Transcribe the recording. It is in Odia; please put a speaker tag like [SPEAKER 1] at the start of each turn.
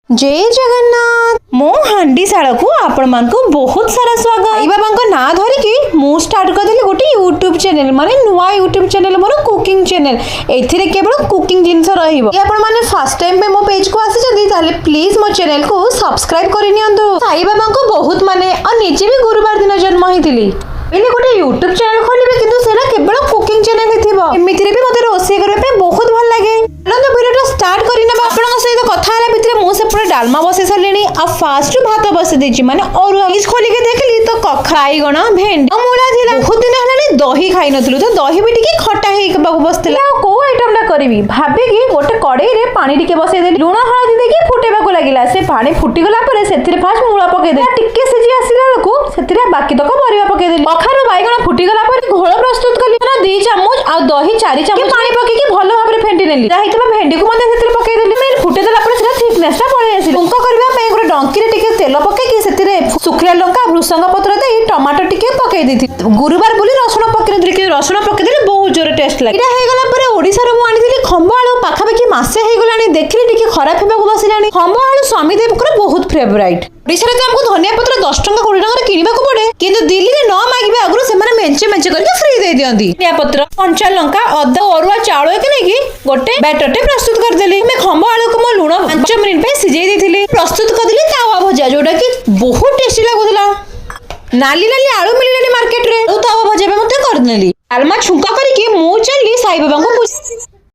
[SPEAKER 1] ଜୟ ଜଗନ୍ନାଥ। ମୋ ହାଣ୍ଡିଶାଳକୁ ଆପଣମାନଙ୍କୁ ବହୁତ ସାରା ସ୍ୱାଗତ। ସାଇ ବାବାଙ୍କ ନାଁ ଧରିକି ମୁଁ ଷ୍ଟାର୍ଟ କରିଦେଲି ଗୋଟେ ୟୁଟ୍ୟୁବ ଚ୍ୟାନେଲ, ମାନେ ନୂଆ ୟୁଟ୍ୟୁବ ଚ୍ୟାନେଲ, ମୋର କୁକିଂ ଚ୍ୟାନେଲ। ଏଥିରେ କେବଳ କୁକିଂ ଜିନିଷ ରହିବ। ଯଦି ଆପଣମାନେ ଫାର୍ଷ୍ଟ ଟାଇମ୍ ପାଇଁ ମୋ ପେଜକୁ ଆସିଛନ୍ତି, ତାହେଲେ ପ୍ଲିଜ ମୋ ଚ୍ୟାନେଲକୁ ସବସ୍କ୍ରାଇବ କରିନିଅନ୍ତୁ। ସାଇ ବାବାଙ୍କୁ ବହୁତ ମାନେ ଆଉ ନିଜେ ବି ଗୁରୁବାର ଦିନ ଜନ୍ମ ହେଇଥିଲି। ହେଲେ ଗୋଟେ ୟୁଟ୍ୟୁବ ଚ୍ୟାନେଲ ଖୋଲିବି, କିନ୍ତୁ ସେଇଟା କେବଳ କୁକିଂ ଚ୍ୟାନେଲ ହେଇଥିବ। ଏମିତିରେ ବି ମତେ ରୋଷେଇ କରିବା ପାଇଁ ବହୁତ ଭଲ ଲାଗେ। ଚାଲନ୍ତୁ, ଭିଡ଼ିଓଟା ଷ୍ଟାର୍ଟ କରିନେବା। ଆପଣଙ୍କ ସହିତ କଥା ହେଲା ଭିତରେ ମୁଁ ସେପଟେ ଡାଲମା ବସେଇ ସାରିଲିଣି ଆଉ ଫାଷ୍ଟ ଭାତ ବସେଇ ଦେଇଛି, ମାନେ ଅରୁଆ। ଫ୍ରିଜ୍ ଖୋଲିକି ଦେଖିଲି ତ ବାଇଗଣ, ଭେଣ୍ଡି ଆଉ ମୂଳା ଥିଲା। ବହୁତ ଦିନ ହେଲାଣି ଦହି ଖାଇନଥିଲୁ, ତ ଦହି ବି ଟିକେ ଖଟା ହେଇବାକୁ ବସିଥିଲା।
[SPEAKER 2] ଆଉ କୋଉ ଆଇଟମଟା କରିବି ଭାବିକି ଗୋଟେ କଡ଼େଇରେ ପାଣି ଟିକେ ବସେଇଦେଲି। ଲୁଣ ହଳଦୀ ଦେଇକି ଫୁଟେଇବାକୁ ଲାଗିଲା। ସେ ପାଣି ଫୁଟିଗଲା ପରେ ସେଥିରେ ଫାଷ୍ଟ ମୂଳା ପକେଇଦେଲି। ଟିକେ ସିଝି ଆସିଲା ବେଳକୁ ସେଥିରେ ବାକି ତକ ପରିବା ପକେଇଦେଲି। କଖାରୁ ବାଇଗଣ ଫୁଟିଗଲା ପରେ ଘୋଳ ପ୍ରସ୍ତୁତ କଲି। 2 ଚାମଚ ଆଉ ଦହି 4 ଚାମଚ ପାଣି ପକେଇକି ଭଲ ଭାବରେ ଫେଣ୍ଟି ନେଲି। ହେଇଥିବା ଭେଣ୍ଡିକୁ ମଧ୍ୟ ସେଥିରେ ପକେଇଦେଲି। ଫୁଟେଇ ଦେଲା ପରେ ସେଟା ଥିକନେସଟା ପଳେଇ ଆସିଲା। ଛୁଙ୍କ କରିବା ପାଇଁ ଗୋଟେ ଡଙ୍କିରେ ଟିକେ ତେଲ ପକେଇକି ସେଥିରେ ଶୁଖିଲା ଲଙ୍କା, ଭୃସଙ୍ଗ ପତ୍ର ଦେଇ ଟମାଟୋ ଟିକେ ପକେଇ ଦେଇଥିଲି। ଗୁରୁବାର ବୋଲି ରସୁଣ ପକେଇ ନଥିଲି, କିନ୍ତୁ ରସୁଣ ପକେଇଦେଲେ ବହୁତ ଜୋରେ ଟେଷ୍ଟ ଲାଗେ। ଏଇଟା ହେଇଗଲା ପରେ ଓଡ଼ିଶାରୁ ମୁଁ ଆଣିଥିଲି ଖମ୍ବ ଆଳୁ। ପାଖାପାଖି ମାସେ ହେଇଗଲାଣି, ଦେଖିଲି ଟିକେ ଖରାପ ହେବାକୁ ବସିଲାଣି। ଖମ୍ବ ଆଳୁ ସ୍ୱାମୀ ଦେବଙ୍କର ବହୁତ ଫେଭରାଇଟ୍। ଓଡ଼ିଶାରେ ତ ଆମକୁ ଧନିଆ ପତ୍ର 10 ଟଙ୍କା 20 ଟଙ୍କାରେ କିଣିବାକୁ ପଡେ, କିନ୍ତୁ ଦିଲ୍ଲୀରେ ନ ମାଗିବା ଆଗରୁ ସେମାନେ ମେଞ୍ଚେ ମେଞ୍ଚେ କରିକି ଫ୍ରି ଦେଇ ଦିଅନ୍ତି। ଧନିଆ ପତ୍ର, କଞ୍ଚା ଲଙ୍କା, ଅଦା, ଅରୁଆ ଚାଉଳକୁ ନେଇକି ଗୋଟେ ବ୍ୟାଟରଟେ ପ୍ରସ୍ତୁତ କରିଦେଲି। ଆମେ ଖମ୍ବ ଆଳୁକୁ ମୁଁ ଲୁଣ 5 ମିନିଟ୍ ପାଇଁ ସିଝେଇ ଦେଇଥିଲି। ପ୍ରସ୍ତୁତ କରିଦେଲି ତାୱା ଭଜା, ଯୋଉଟା କି ବହୁତ ଟେଷ୍ଟି ଲାଗୁଥିଲା। ନାଲି ନାଲି ଆଳୁ ମିଳିଲାଣି ମାର୍କେଟରେ। ଆଉ ତାୱା ଭଜା ବି ମଧ୍ୟ କରିନେଲି। ଡାଲମା ଛୁଙ୍କ କରିକି ମୁଁ ଚାଲିଲି ସାଇବାବାଙ୍କୁ ପୂଜା